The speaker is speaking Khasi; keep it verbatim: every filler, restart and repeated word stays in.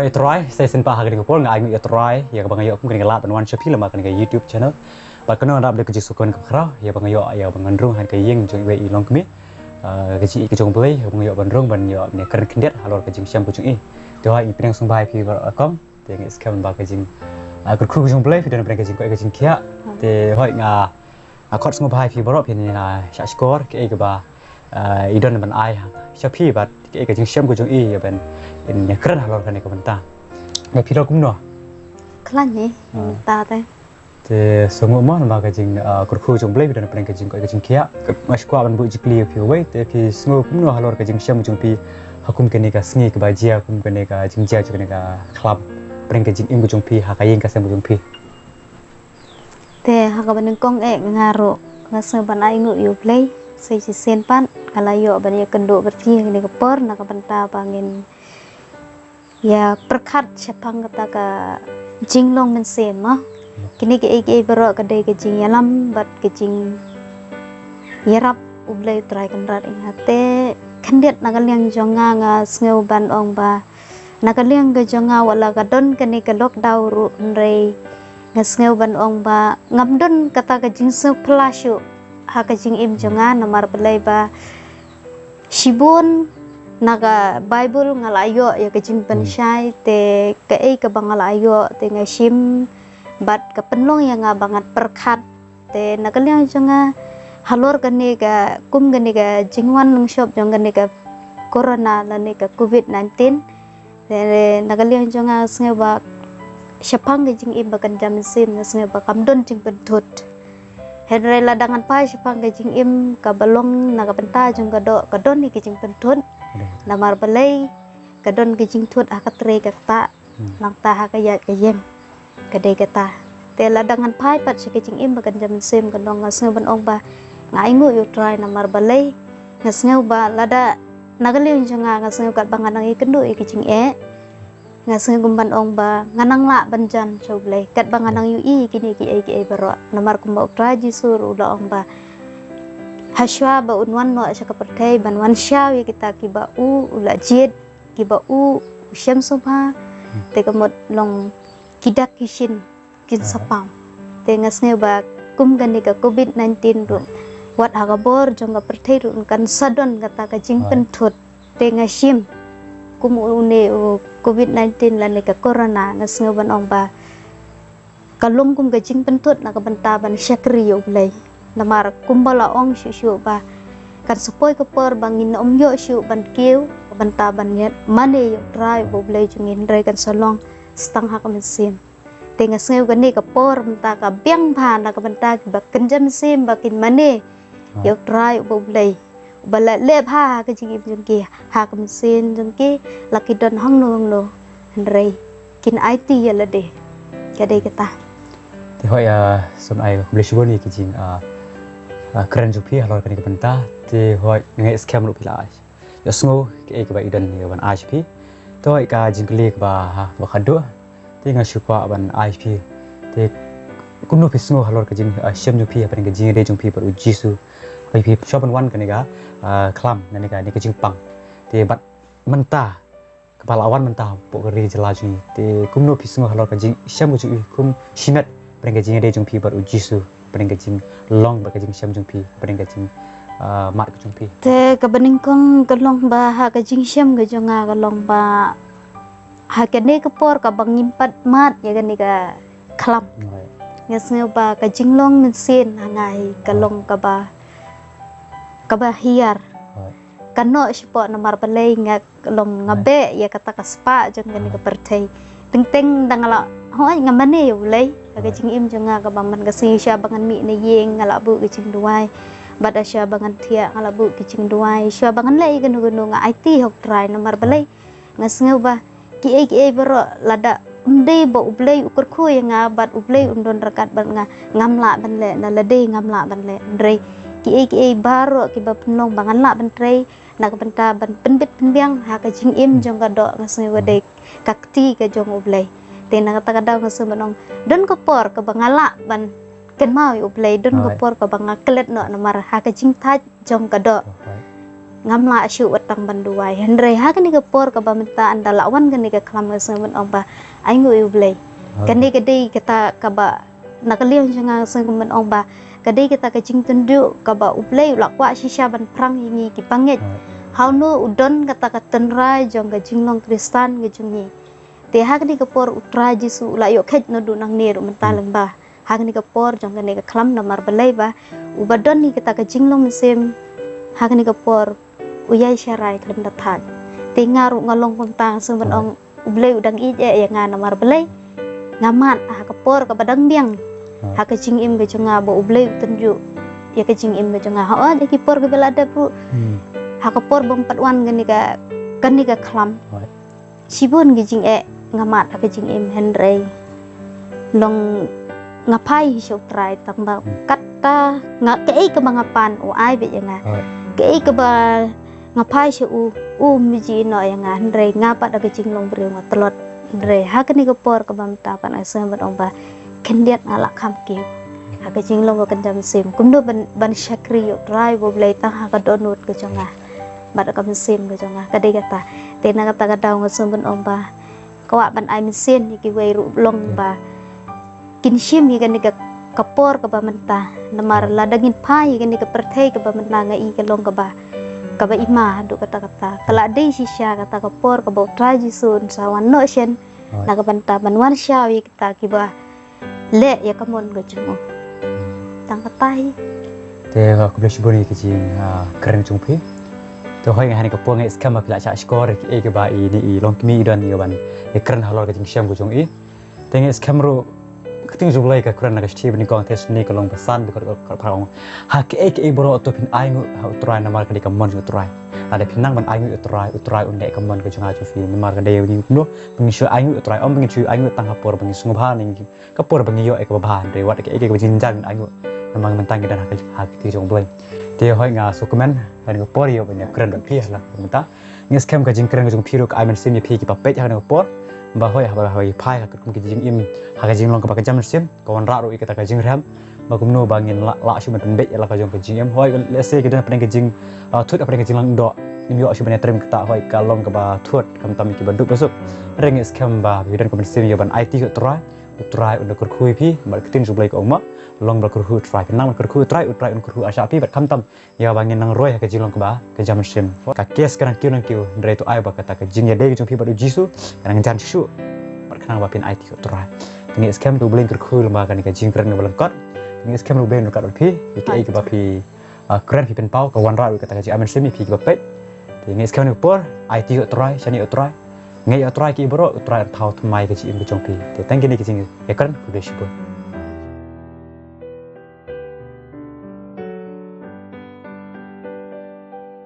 Ïa Trai, sa shisien pat ha kane ka por nga ai nguh ïa Trai ïa kaba nga ïoh kum kane ka lad ban wan sha phi lyngba kane ka YouTube channel. Bad kano nga dap da ka jingsngewkmen kaba khraw ïa ba nga ïoh, ïa ba nga rung ha ka ïing jong iwei i longkmie. Ah, ka jingïeit ka jong U Blei ba nga ïoh ban rung ban ïoh ban ïakren khyndiat halor ka jingshem ka jong i. Te hooid ngi pdiang sngewbha ïa phi baroh kong. Te nga skhem ba ka jing, ah, kyrkhu ka jong U Blei phi don pyrshah ka jingkoit ka jingkhiah. Te hooid nga, nga khot sngewbha ïa phi baroh phin ïa shah shkor kaei kaba, ah, i don ban ai ha sha phi bad kaei ka jingshem ka jong i ïa ban ïakren halor kane ka bynta. Nga phi dei kumno? Khlaiñ ni, ah, bynta te. Te sngew mo namar ka jing, ah, kyrkhu jong U Blei phi don pyrshah ka jingkoit ka jingkhiah. Nga shu kwah ban buh jingkylli ïa phi uwei te phi sngew kumno halor ka jingshem jong phi ha kum kane ka sngi kaba jia kum kane ka jingjia jong kane ka khlam pyrshah ka jingim ka jong phi ha ka ïing ka sem ka jong phi. Te ha kaba nyngkong eh nga ruh nga sngew ban ai nguh ïa U Blei sa shisien pat nga la ïoh ban ïakynduh bad phi ha kane ka por na ka bynta ba ngin ïa pyrkhat shaphang kata ka jinglong mynsiem mo. Kine kiei kiei baroh ka dei ka jingïalam bad ka jingïarap U Blei U Trai Kynrad ïa nga te khyndiat na ka liang jong nga nga sngew ban ong ba na ka liang ka jong nga wat la ka don kane ka lockdown ruh hynrei nga sngew ban ong ba ngam don kata ka jingsngewphylla shuh ha ka jingim jong nga namar balei ba shibun na ka Baibl nga la ïoh ïa ka jingpynshai te kaei kaba nga la ïoh te nga shim bad ka pynlong ïa nga ba ngan pyrkhat te na ka liang jong nga halor kane ka kum kane ka jingwan lyngshop jong kane ka corona lane ka covid nineteen. Te na ka liang jong nga sngew ba shaphang ka jingim ba kynja mynsiem nga sngew ba kam don jingpynthut. Hynrei lada ngan phai shaphang ka jingim kaba long na ka bynta jong ka doh ka don hi ka jingpynthut. Namar balei ka don ka jingthut ha ka trei ka ktah nangta ha ka ïaid ka ïeng. Ka dei kata. Te lada ngan phai pat sha ka jingim ba kynja mynsiem ka nong nga sngew ban ong ba nga ai nguh ïa U Trai namar balei nga sngew ba lada na ka liang jong nga nga sngew katba nga nang ïakynduh ïa ka jingeh nga sngew kum ban ong ba nga nang lah ban jan sha U Blei katba nga nang ïohi kine kiei kiei baroh namar kumba U Trai Jisu ruh u la ong ba hashwa ba un wan noh sha ka pyrthei ban wan shaw ïa kita kiba u u la jied kiba u u shem sngewbha te ka mut long ki dak ki shin kin sa pang. Te nga sngew ba kum kane ka covid nineteen ruh wat ha ka bor jong ka pyrthei ruh kan sa don kata ka jingpynthut. Te nga shim kum une u covid nineteen lane ka corona nga sngew ban ong ba ka long kum ka jingpynthut na ka bynta ban shakri ïa U Blei. Namar kumba la ong shuh shuh ba kan sa poi ka por ba ngin ym ïoh shuh ban kiew ka bynta ban ïa mane ïa U Trai uba U Blei jong ngi hynrei kan sa long sa tang ha ka mynsiem. Te nga sngew kane ka por mynta ka biang bha na ka bynta kiba kynja mynsiem ba kin mane ïa U Trai uba U Blei uba la leh bha ha ka jingim jong ki ha ka mynsiem jong ki la ki don hangno hangno hynrei kin aiti ïa lade. Ka dei kata. Te hooid, ah, sngewbha ai khublei shibun ïa ki jing, ah, ah, kren jong phi halor kane ka bynta. Te hooid nga ngeit skhem ruh phi la ai ïohsngew kaei kaba i don ïa ban ai sha phi. Te hooid ka jingkylli kaba ha ba khadduh te nga shu kwah ban ai sha phi. Te kumno phi sngew halor ka jing, ah, shem jong phi hapdeng ka jingïadei jong phi bad U Jisu. Ba phi shuwa ban wan kane ka, ah, khlam kane ka, kane ka jingpang. Te bad mynta kaba la wan mynta hapoh ka ri jylla jong ngi. Te kumno phi sngew halor ka jingshem ka jong i kum shimet hapdeng ka jingïadei jong phi bad U Jisu, hapdeng ka jinglong bad ka jingshem jong phi, hapdeng ka jing, ah, mad ka jong phi. Te kaba nyngkong ka long ba ha ka jingshem ka jong nga ka long ba ha kane ka por kaba ngim pat mad ïa kane ka khlam. Nga sngew ba ka jinglong mynsiem ha nga hi ka long kaba kaba hiar. Ka noh shapoh namar balei nga long nga beh ïa kata ka spah jong kane ka pyrthei. Teng teng da nga la hooid nga mane ïa U Blei ha ka jingim jong nga kaba man ka sngi shuwa ba ngan mih na ïing nga la buh ka jingduwai. Bad shuwa ba ngan thiah nga la buh ka jingduwai. Shuwa ba ngan leh ïa kano kano nga aiti ha U Trai namar balei nga sngew ba kiei kiei baroh lada ym dei ba U Blei u kyrkhu ïa nga bad U Blei un don ryngkat bad nga ngam lah ban leh na lade ngam lah ban leh hynrei kiei kiei baroh kiba pynlong ba ngan lah ban trei na ka bynta ban pynbit pynbiang ha ka jingim jong ka doh nga sngew ba dei ka kti ka jong U Blei. Te na kata ka daw nga sngew ban ong don ka por kaba nga lah ban kynmaw ïa U Blei don ka por kaba nga klet noh namar ha ka jingthait jong ka doh. ngam lah shuh wat tang ban duwai. Hynrei ha kane ka por kaba mynta ynda la wan kane ka khlam nga sngew ban ong ba ainguh ïa U Blei. Kane ka dei kata kaba na ka liang jong nga sngew ban ong ba ka dei kata ka jingtynjuh kaba U Blei u la kwah shisha ban phrang ïa ngi ki bangeit. Hawno u don kata ka tynrai jong ka jinglong Khristan ka jong ngi. Te ha kane ka por U Trai Jisu u la ïoh khet naduh nangne ruh mynta lyngba ha kane ka por jong kane ka khlam namar balei ba uba don hi kata ka jinglong mynsiem ha kane ka por u ïai sharai khlem da thait. Te nga ruh nga long kumta nga sngew ban ong U Blei u dang ïeit eh ïa nga namar balei nga mad ha ka por kaba dang biang ha ka jingim ka jong nga ba U Blei u tynjuh ïa ka jingim ka jong nga. Hooid ha ki por kiba la dep ruh ha ka por bym pat wan kane ka kane ka khlam shibun ki jingeh nga mad ha ka jingim hynrei long nga phai hi sha U Trai tang ba kata nga kaei kaba nga pan u ai beit ïa nga. Kaei kaba nga phai sha u u miji noh ïa nga hynrei nga pat ha ka jinglong briew nga tlot. Hynrei ha kane ka por kaba mynta pat nga sngew ban ong ba khyndiat nga lah kham kiew ha ka jinglong ka kynja mynsiem kumno ban ban shakri ïa U Trai U Blei tang ha ka dohnud ka jong nga bad ka mynsiem ka jong nga. Ka dei kata te na kata ka daw nga sngew ban ong ba kwah ban ai mynsiem ïa kiwei ruh long ba kin shim ïa kane ka ka por kaba mynta namar lada ngin phai ïa kane ka pyrthei kaba mynta nga i ka long kaba kaba ima haduh katta katta ka la dei shisha kata ka por kaba U Trai Jisu un sa wan noh shen na ka bynta ban wan shaw ïa kita kiba leh ïa ka mon ka jong u. Tang kata hi. Te khublei shibun ïa ka jingkren jong phi. Te hooid nga hane ka por nga skhem ba phi la shah shkor ïa kiei kiba i ni i longkmie i don ïa ban ïa kren halor ka jingshem ka jong i. Te nga skhem ruh ka ktien jong U Blei ka kren na ka shithi ba nyngkong Thessaloni ka long ba san dkhot khatphra ong ha kiei kiei baroh to phin ainguh ha U Trai namar ka dei ka mon jong U Trai. Lada phi nang ban ainguh ïa U Trai, U Trai un leh ka mon ka jong nga jong phi namar ka dei ïa u jingmut ba ngin shu ainguh ïa U Trai, ym ba ngin shu ainguh tang ha por ba ngin sngewbha ne ka por ba ngin ïoh ïa kaba bha hynrei wat kiei kiei kiba jynjar ngin ainguh namar mynta ngi don ha ka ha ka kti jong U Blei. Te hooid nga sngewkmen ha kane ka por ïa ban ïa kren bad phi ha la mynta. Nga skhem ka jingkren ka jong phi ruh ka ai mynsiem ïa phi kiba peit ha kane ka por. Ba hooid haba haba phai ha katkum ka jingim ha ka jinglong kaba ka jam mynsiem ka wanrah ruh ïa kata ka jingrhem ba kumno ba ngin lah lah shu ban pynbeit ïa la ka jong ka jingim. Hooid lehse ki don hapdeng ka jing ah, thut hapdeng ka jinglang doh ngim ïoh shu ban ïa trem kata hooid ka long kaba thut khamtam ïa kiba duk ba suk. Hynrei nga skhem ba phi don ka mynsiem ïa ban aiti ha U Trai. U Trai un da kyrkhu ïa phi bad ka ktien jong U Blei ka ong ma long ba kyrkhu U Trai. Phi nang ban kyrkhu U Trai, U Trai un kyrkhu ha shah phi bad khamtam ïa ba ngin nang roi ha ka jinglong kaba ka jam mynsiem. Ka case ka nang kiew nang kiew hynrei to ai ba kata ka jingïadei ka jong phi bad U Jisu ka nang jan shuh shuh bad khnang ba phin aiti ha U Trai. Te nga skhem U Blei un kyrkhu lem bad kane ka jingkren kaba lyngkot. Te nga skhem U Blei un ryngkat bad phi ïa kiei kiba phi ah, kren phi pynpaw ka wanrah ruh kata ka jingam mynsiem ïa phi kiba peit. Te nga skhem kane ka por aiti ha U Trai, shaniah ha U Trai. Ngeit ha U Trai kiei baroh U Trai un thaw thymmai ka jingim ka jong phi. Te tang kine ki jingïakren khublei shibun.